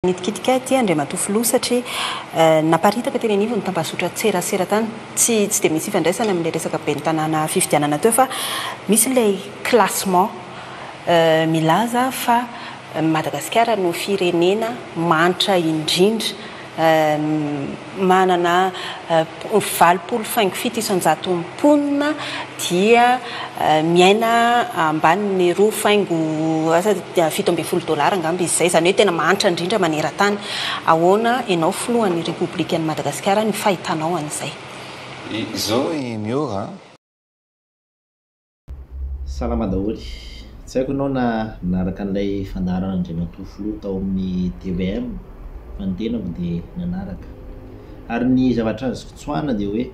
Nitikitika ahy ity Andriamatoa Filoha satria naparitaka teny anivon'ny tambazotran-tserasera tany. Tsy tsy dia misy ifandraisany amin'ilay resaka ben'ny tanàna fifidianana teo fa misy ilay classement milaza fa Madagasikara no firenena mahantra indrindra Manana 80 faingo 7 isan-jaton'ny mponina dia miaina ambanin'ny roa faingo asa 17 dolara angamba izy izay, izany hoe tena mahantra indrindra maneran-tany. Ahoana ianao filohan'ny Repoblikan'i Madagasikara ny fahitanao an'izay? Izao i Miora a. Salama daholo. Tsy haiko ianao na nanaraka an'ilay fandaharana Andriamatoa Filoha tao amin'ny tvm fa ny tenako dia nanaraka. Ary ny zavatra azoko tsoahina dia hoe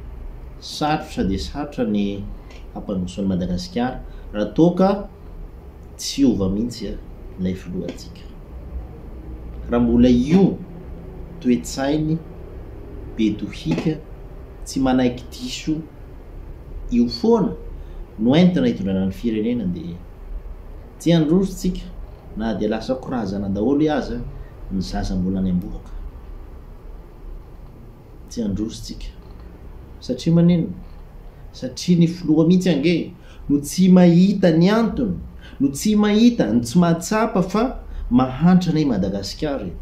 sarotra dia sarotra ny hampandroso an'i Madagasikara raha toa ka tsy hiova mihitsy ilay filohantsika. Raha mbola io toe-tsainy be dohika tsy manaiky diso io foana no entina hitondrana ny firenena dia tsy handroso tsika na dia lasa korazana daholo aza ny zaza mbola any ambohoka. Tsy handroso tsika. Satria maninona? Satria ny filoha mihitsy ange no tsy mahita ny antony, no tsy mahita, no tsy mahatsapa fa mahantra anie i Madagasikara e.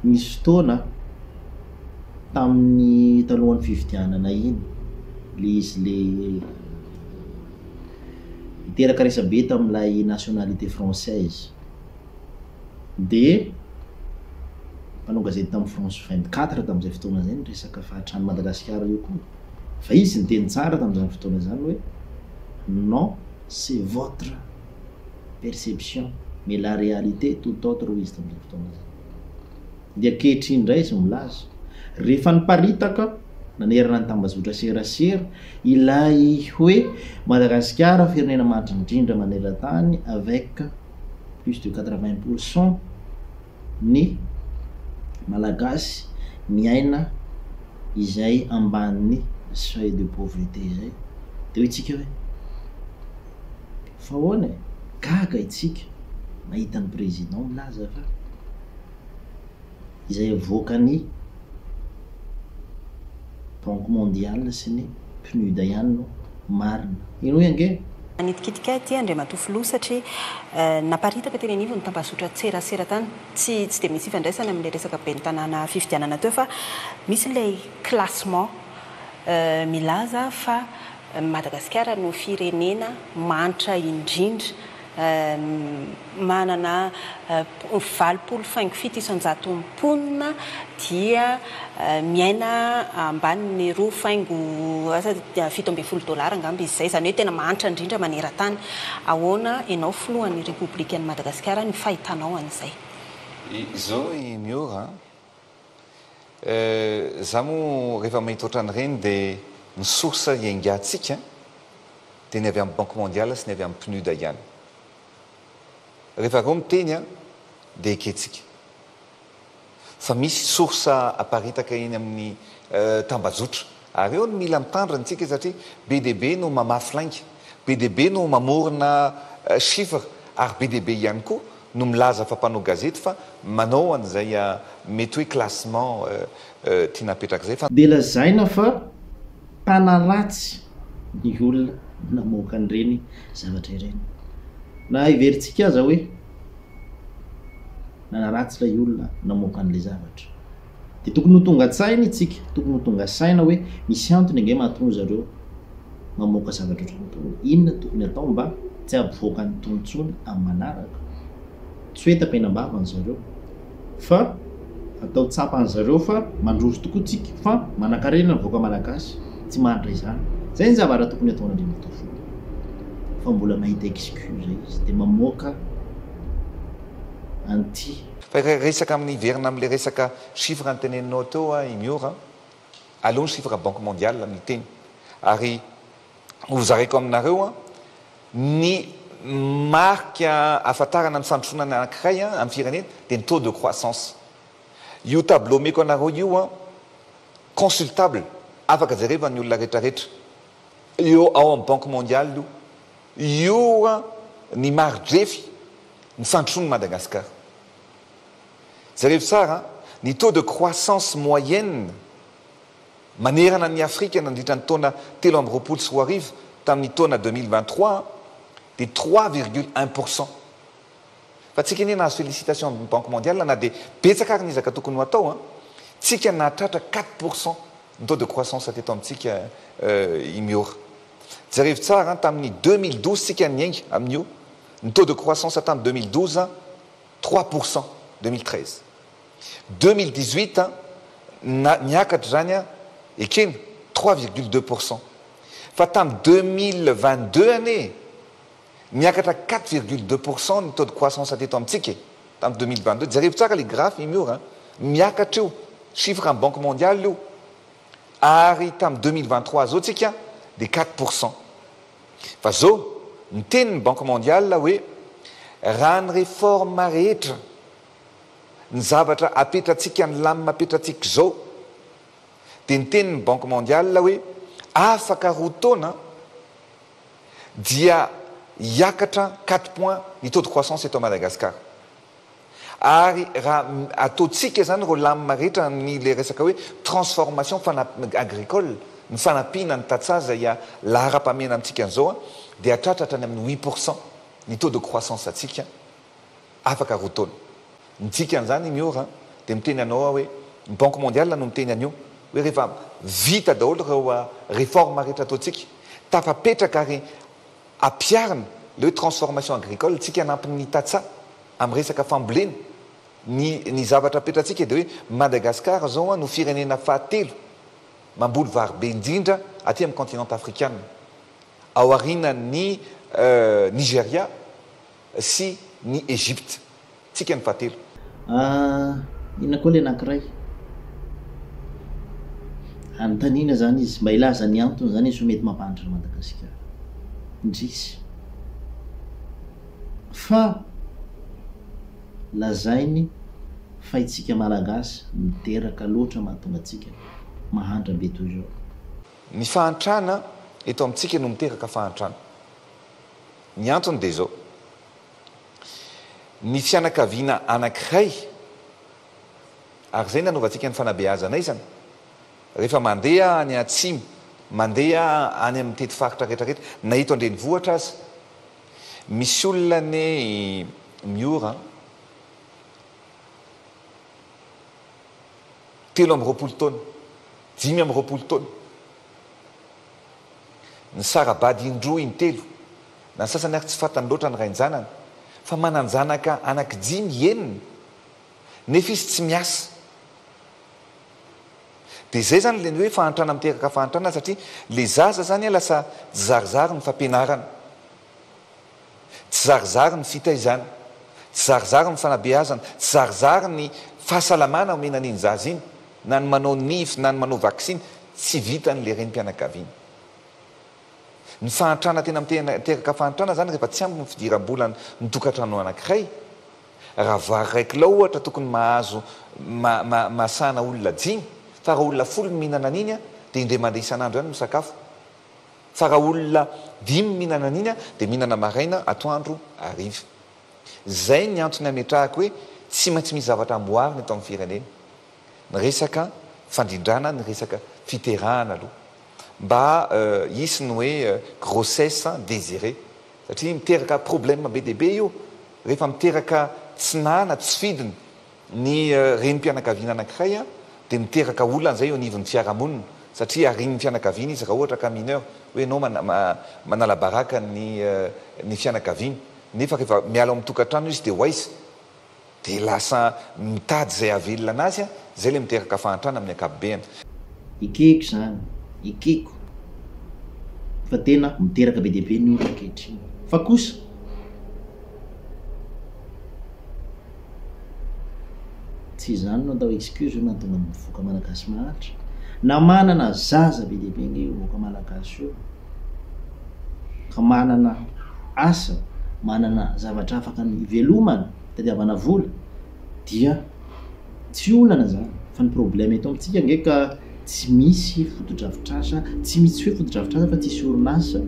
Nisy fotoana tamin'ny talohan'ny fifidianana iny, le izy le niteraka resabe tamin'ilay nationalité française de mpanao gazety tamin'ny France 24 tamin'izay fotoana izay niresaka fa hatrany Madagasikara io koa fa izy niteny tsara tamin'izany fotoana izany hoe non c'est votre perception mais la réalité tout autre hoy izy tamin'izay fotoana izay. Dia ankehitriny indray izy milaza, rehefa niparitaka nanerana ny tambazotra serasera ilay hoe Madagasikara firenena mahantra indrindra maneran-tany avec plus de 80 pour cent ny Malagasy miaina izay ambanin'ny seuil de pauvreté izay dia hoy tsika hoe fa ahoana e? Gaga itsika mahita ny président milaza fa izay avoakan'ny Banque mondiale sy ny PNUD ihany no marina. Henoy ange! Nitikitika ahy ity Andriamatoa Filoha satria naparitaka teny anivon'ny tambazotran-tserasera tany. Tsy tsy dia misy ifandraisany amin'ilay resaka ben'ny tanàna fifidianana teo fa misy ilay classement milaza fa Madagasikara no firenena mahantra indrindra Manana 80 faingo 7 isan-jaton'ny mponina dia miaina ambanin'ny roa faingo asa 17 dolara angamba izy izay, izany hoe tena mahantra indrindra maneran-tany. Ahoana ianao filohan'ny Repoblikan'i Madagasikara ny fahitanao an'izay? Izao i Miora a! Za moa rehefa mahita ohatran'ireny dia ny source iaingantsika dia ny avy amin'ny banque mondiale sy ny avy amin'ny PNUD ihany. Rehefa ireo miteny dia ekentsika. Fa misy source aparitaka eny amin'ny tambajotra. Ary eo no mila mitandrina isika satria be dia be no mamafy lainga, be dia be no mamorona chiffre ary be dia be ihany koa no milaza fa mpanao gazety fa manao an'izay mety hoe classement tiana apetraka izay fa. Dia lazaina fa mpanaratsy ny olona namoaka an'ireny zavatra ireny. Na heverintsika aza hoe nanaratsy ilay olona namoaka an'ilay zavatra. Dia tokony ho tonga an-tsaina isika, tokony ho tonga saina hoe misy antony ange mahatonga zareo mamoaka zavatra ohatran'itony. Inona no tokony atao mba tsy hampivoaka an'itony intsony amin'ny manaraka? Tsy hoe tapenam-bava zareo fa atao tsapan'zareo fa mandroso tokoa tsika fa manankarena ny vahoaka malagasy, tsy mahantra izany. Zay ny zavatra tokony ataon'Andriamatoa Filoha fa mbola mahita excuse izy dia mamoaka an'ity. Fa ilay resaka amin'ny hiverina amin'ilay resaka chiffre noteneninao teo a i Miora a, aleo ny chiffre banque mondiale miteny ary ho zaraiko aminareo a ny marika ahafantarana ny fandrosoana ny anankiray a amin'ny firenena dia ny taux de croissance. Io tableau omeko anareo io a consultable afaka jerevan'ny olona rehetrarehetra. Io ao amin'ny banque mondiale io. Io a ny mari-drefy ny fandrosoan'i Madagasikara. Jerevo tsara an, ny taux de croissance moyenne manerana an'i Afrika nandritra ny taona 2023 tamin'ny taona 2023 dia 3,1%. Fa tsika anie nahazo félicitation amin'ny Banque mondiale na dia betsaka ary ny ezaka tokony ho atao an, tsika nahatratra 4% ny taux de croissance teto amintsika i Miora. Jerevo tsara an, tamin'ny 2012 tsika niainga amin'io, ny taux de croissance tamin'ny 2012 3% 2013. 2018 na niakatra izany an, ekena 3,2%. Fa tamin'ny 2022 anie niakatra 4,2% ny taux de croissance teto amintsika e, tamin'ny 2022. Jerevo tsara ilay graphe i Miora an, miakatra io, chiffre an'ny Banque mondiale io, ary tamin'ny 2023 zao tsika dia 4%. Fa zao, niteny ny Banque mondiale hoe raha ny réforme rehetra, ny zavatra apetratsika, ny lamina apetratsika izao, dia niteny ny Banque mondiale hoe afaka roa taona dia hiakatra quatre points ny taux de croissance eto Madagascar. Ary raha ataontsika izany ireo lamina rehetra ny ilay resaka hoe transformation agricole, ny fanampiana ny tantsaha izay laharam-pahamehana amintsika an'izao dia hatratra hatrany amin'ny 8% ny taux de croissance antsika afaka roa taona. Ny dikan'izany Miora dia miteny anao aho hoe ny Banque mondiale no miteny an'io hoe rehefa vita daholo ireo réformes rehetra ataontsika, tafapetraka ary ampiharina ilay hoe transformation agricole, tsika hanampy ny tantsaha amin'ny resaka fambolena, ny ny zavatra apetratsika dia hoe Madagascar zao no firenena fahatelo mamboly vary be indrindra aty amin'ny continent afrikana, aorianan'ny Nigeria sy ny Egypte. Tsika ny fahatelo. Ah, inona koa ilay anankiray? Anontaniana izany izy, mba hilaza ny antony izany izy hoe mety mampahantra an'i Madagasikara. Indrisy. Fa lazainy fa itsika Malagasy miteraka loatra mahatonga antsika mahantra be toy izao. Ny fahantrana eto amintsika no miteraka fahantrana. Ny antony dia izao. Ny fianakaviana anankiray, ary izay nanaovantsika ny fanabeazana aizana, rehefa mandeha any atsimo, mandeha any amin'ny mitety faritra rehetra rehetra, na eto an-drenivohitra aza, misy olona anie miora an, 23 taona, 25 taona, Nisara-bady indroa intelo, na ny sasany ary tsy fantany loatra ny rain-janany, fa manan-janaka anaky-dimy, enina, nefa izy tsy miasa. Dia izay izany ilay hoe fahantrana miteraka fahantrana satria ilay zaza izany lasa tsy zarizary ny fampianarana, tsy zarizary ny fitaizana, tsy zarizary ny fanabeazana, tsy zarizary ny fahasalamana omena an'iny zaza iny, na ny manao nify na ny manao vaksiny, tsy vitan'ilay renim-pianakaviana. Ny fahantrana tena miteraka fahantrana izany rehefa tsy ampy ny fidiram-bolan'ny tokantrano anankiray. Raha vary iray kilao ohatra tokony mahazo mahasahana olona dimy, fa raha olona folo no mihinana an'iny dia indray mandeha isan'andro ihany no misakafo. Fa raha olona dimy mihinana an'iny dia mihinana maraina, atoandro, hariva. Izay ny antony ametrahako hoe tsy maintsy misy zavatra amboarina eto amin'ny firenena. Ny resaka fandrindrana ny resaka fiterahana aloha. Mba hisy ny hoe grossesse désirée. Satria miteraka problème be dia be io. Rehefa miteraka tsy nahy na tsy fidiny ny renim-pianakaviana anankiray dia miteraka olana izay eo anivon'ny fiarahamonina. Satria arian'ny fianakaviana izy raha ohatra ka mineur. Hoe ianao manala baraka ny ny fianakaviana. Nefa rehefa miala ao amin'ny tokantrano izy dia ho aiza? Dia lasa mitady izay hahavelona anazy an, izay ilay miteraka fahantrana amin'ny ankapobeany. Ekeko izany, ekeko fa tena miteraka be dia be ny olona ankehitriny. Fa kosa, tsy izany no atao excuse hoe mahatonga ny vahoaka malagasy mahantra. Na manana zaza be dia be ange io vahoaka malagasy io, ka manana asa, manana zavatra afaka ny hivelomana, hitadiavana vola dia tsy olana zany fa ny problème eto amintsika ange ka tsy misy fotodrafitrasa, tsy misy hoe fotodrafitrasa fa tsisy orinasa,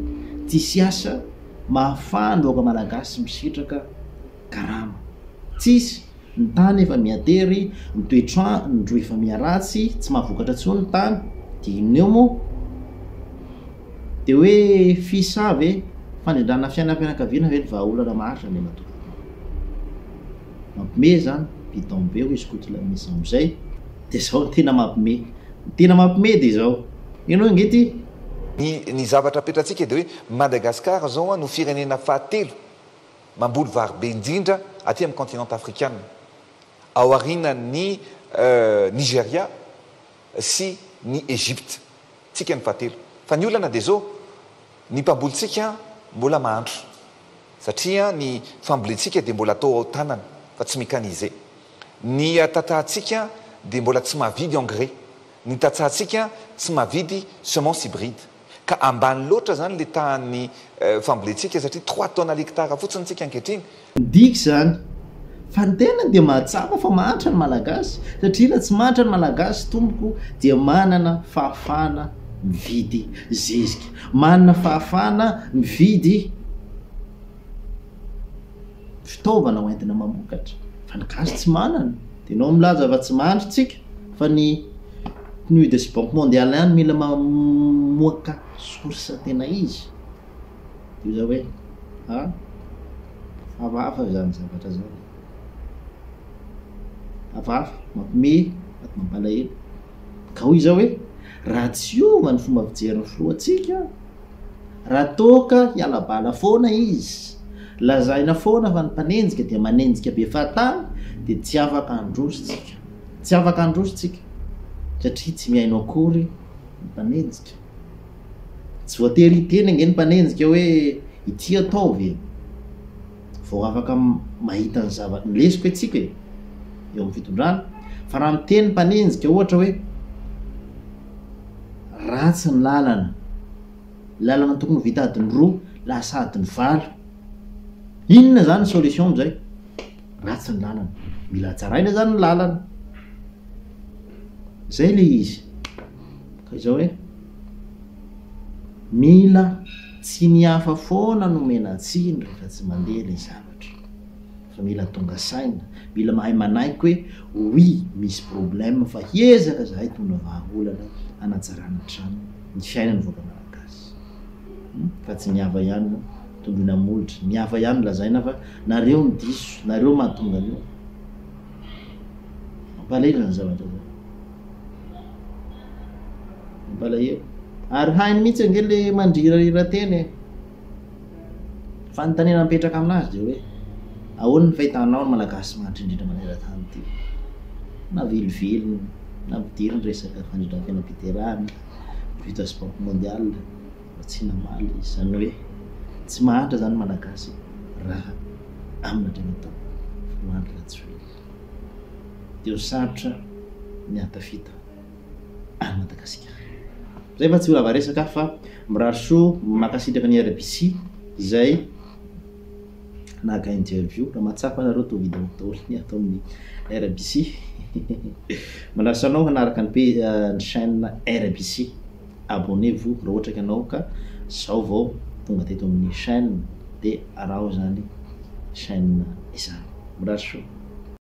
tsisy asa mahafaha ny vahoaka malagasy misitraka karama, tsisy. Ny tany efa miha-tery, ny toetr'andro efa miha-ratsy, tsy mahavokatra intsony ny tany, dia inona eo moa? Dia hoe FISA ve, fandrindrana fiainam-pianakaviana ve ny vahaolana maharitra Andriamatoa Filoha? Mampime izany, bidon be hoy izy Koto Lamisa amin'izay, dia izao no tena mampime. Ny tena mampime dia izao, henoy ange ity! Ny ny zavatra apetratsika dia hoe Madagascar zao no firenena fahatelo mamboly vary be indrindra aty amin'ny continent afrikana, aorianan'ny Nigeria sy ny Egypte. Tsika ny fahatelo. Fa ny olana dia zao, ny mpambolintsika mbola mahantra. Satria ny fambolentsika dia mbola atao ao tanana fa tsy mécanisé. Ny tantsahantsika dia mbola tsy mahavidy engrais. Ny tantsahantsika tsy mahavidy semence hybride. Ka ambany loatra zany le tahan'ny fambolentsika satria trois tonnes à l'hectare fotsiny tsika ankehitriny. Midika izany fa ny tena dia mahatsapa fa mahantra ny Malagasy satria raha tsy mahantra ny Malagasy tompoko dia manana fahafahana mividy zezika, manana fahafahana mividy fitaovana ho entina mamokatra fa ny gasy tsy manana. Dia ianao milaza fa tsy mahantra tsika fa ny PNUD sy Banque Mondiale ihany mila mamoaka source tena izy. Dia zao hoe a! Hafahafa izany zavatra izany e! Hafahafa, mampiomehy sady mampalahelo. Ka hoy izaho hoe, raha tsy hiova ny fomba fijerin'ny filohantsika, raha toa ka hiala bala foana izy, lazaina foana fa ny mpanenjika dia manenjika be fahatany, dia tsy afaka handroso tsika. Tsy afaka handroso tsika, satria tsy mihaino akory ny mpanenjika. Tsy voatery hiteny ange ny mpanenjika hoe ity ataovy e! Vao afaka mahita ny zava ny lesoka isika e! Eo amin'ny fitondrana. Fa raha miteny ny mpanenjika ohatra hoe ratsy ny lalana, lalana tokony ho vita adiny roa lasa adiny valo, inona izany ny solution amin'izay? Ratsy ny lalana. Mila hatsaraina izany ny lalana. Izay ilay izy. Ka izao hoe, mila tsy ny hafa foana no omena tsiny rehefa tsy mandeha ilay zavatra, fa mila tonga saina, mila mahay manaiky hoe oui misy problème fa hiezaka zahay hitondra vahaolana hanatsarana hatrany ny fiainan'ny vahoaka malagasy. Fa tsy ny hafa ihany no tondroina molotra, ny hafa ihany no lazaina fa nareo no diso, nareo mahatonga an'io. Mampalahelo izany zavatra izany. Mampalahelo. Ary hainy mihitsy ange le mandrirarira teny e. Fanontaniana mipetraka aminazy dia hoe ahoana ny fahitanao ny Malagasy mahantra indrindra maneran-tany ity? Navilivily, nampidiriny resaka fandrindran'ny fiainam-piterahana, vita sy banque mondiale, fa tsy namaly izy. Izany hoe tsy mahantra izany ny Malagasy raha amin'Andriamatoa Filoha Andry Rajoelina. Dia ho sarotra ny hahatafita an'i Madagasikara. Zay fa tsy ho lava resaka aho fa mirary soa mankasitraka ny RBC izay naka interview. Raha mahatsapa nareo toa vidéo daholo ny ato amin'ny RBC. Manasa anao hanaraka ny ny chaîne RBC. Abonnez vous raha ohatra ka ianao ka zao vao tonga teto amin'ny chaîne dia araho izany chaîne izany. Mirary soa.